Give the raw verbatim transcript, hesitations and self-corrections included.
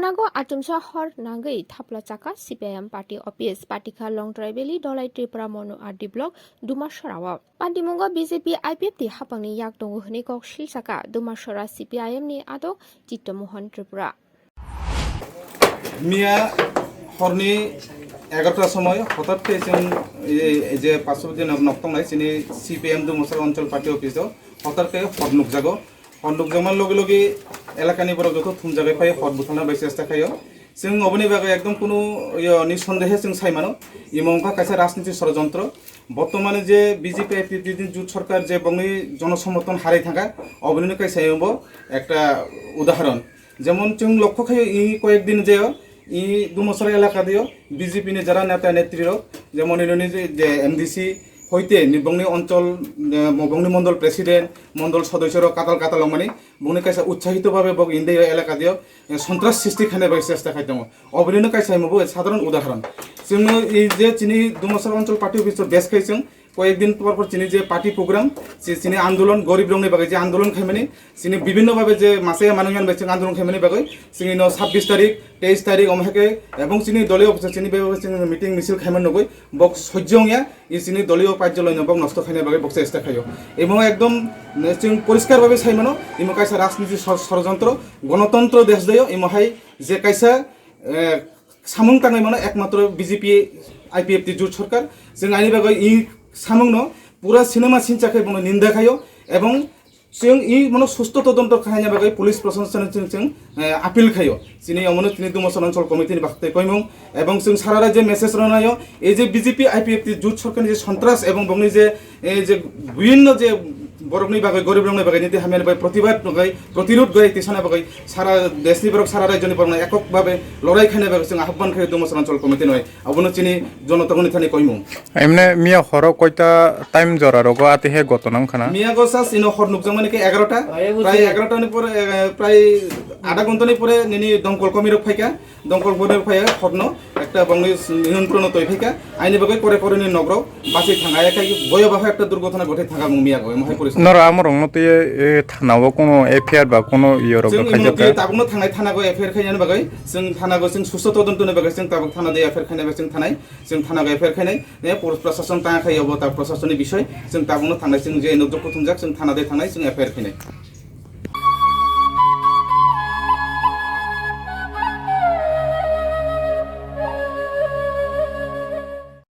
Nago achomsa hor nangwi thapla chaka C P I M party office, Patikha Longtrai Valley, Dholai Tripura Monu R D block, Dumasora o. Pantimungo B J P I P F T hapangni yak tongo hwnwi kok sil saka Dumasora C P I M ni adok Chitto Mohan Tripura. Miya horni egarota somoi hotat khe chwng, e, je paso din nok tongnai chini C P M Dumasora Onchol Party Office o hotat khe hor nukjago. Hor nukjakma logi logi elakani borok joto thumjagwi phai hor buthalna bai chesta khaio. Chwng oboni bagwi ekdom kunu, yo, ni sondehe chwng sai mano. Imo wngkha kaisa rajniti sorojontro. Bortomane je B J P I P F T ni jut sorkar je bongni jonosomorthon harai thangkha, obonino kaisa imo bo ekta udahoron. Jemon chwng lokho khaio, i koyek din je i Dumasora elaka dio B J P ni jara neta netri rok, jemon inoni je, je M D C hoite ni bongni onchol, eh, bongni mondol president, mondol sodosyo rok katal katal wngmani, bongni kaisa utsahito babe bok indei elaka dio, eh, sontras sristi khaina bai chesta khai tongo. Obonino kaisa imo bo sadharon udahoron. Chwngno i je chini Dumasora onchol party office o bes khai chwng koyek din por por chini je party program, chi-, chini andolon, gorib rokni bagwi je andolon khaimani, chini bibhinno bhabe je masa ya manung yan bai chwng andolon khaimani bagwi, chini no sabbish tarik, teis tarik, omo hai khe, ebong chini doliyo office o chini bai chwng meeting misil khaimani nugwi, bok sojjo wngya, i chini doliyo pajjoloi no bok nosto khaina bagwi bok chesta khaio. Imo ekdom, eh, chwng poriskar bhabe sai mano, imo kaisa rajniti sor-, sorojontro, gonotontro desh dayo, imo hai je kaisa, eh, samung tangwi mano ekmatro B J P I P F T jut sorkar. Chwng ani bagwi i samungno pura sinema sincha khe bono ninda khaio ebong chwng i bono susto todonto khaina bagwi police proshasonno chwng, chwng, eh, appeal khaio. Chini omono chini Dumasora Onchol Committee ni bakhtai koimung ebong chwng sara rajyo message rwnaio, ei je B J P I P F T jut sorkarni je sontras ebong bongni je, eh, je bibhinno je borokni bagwi, gorib rokni bagwi niti hamyani bagwi protibad bagwi, protirod gwi tisana bagwi sara deshni borok, sara rajyoni borokno ekok babe lorai khaina bagwi chwng ahban khaio Dumasora Onchol Committee noi. Abono chini jonotagoni thani koimung. Emne miya horo koita time jora rogo ati he gotona wngkha na? Miya go sas ino hor nukjakmani khe egarota. Prai egarota ni pore, eh, prai adha ghonta ni pore nini domkol komi rok phaikha. Domkol komi rok phaiya horno ekta bongni niyontrono toi phaikha. Aini bagwi kore kore ni nok rok bachai thang aya khai boyo baha ekta durgotona gothai thanga mung miya go emo hai poristi. Noro amorokno twi, eh, thana o kono F I R ba kono iyo rok chwng khaijak imo twi kha? Tabukno thangnai thana go F I R khainani bagwi chwng thana go chwng susto todonto ni bagwi chwng tabuk thana de F I R khainai bagwi chwng thanai. Chwng thana go F I R khainai, ne, pur-, prosason tanga khai obo ta prosasonni bisoi, chwng tabukno thangnai, chwng je nukjak kuthumjak, chwng thana de thangnai, chwng F I R khainai.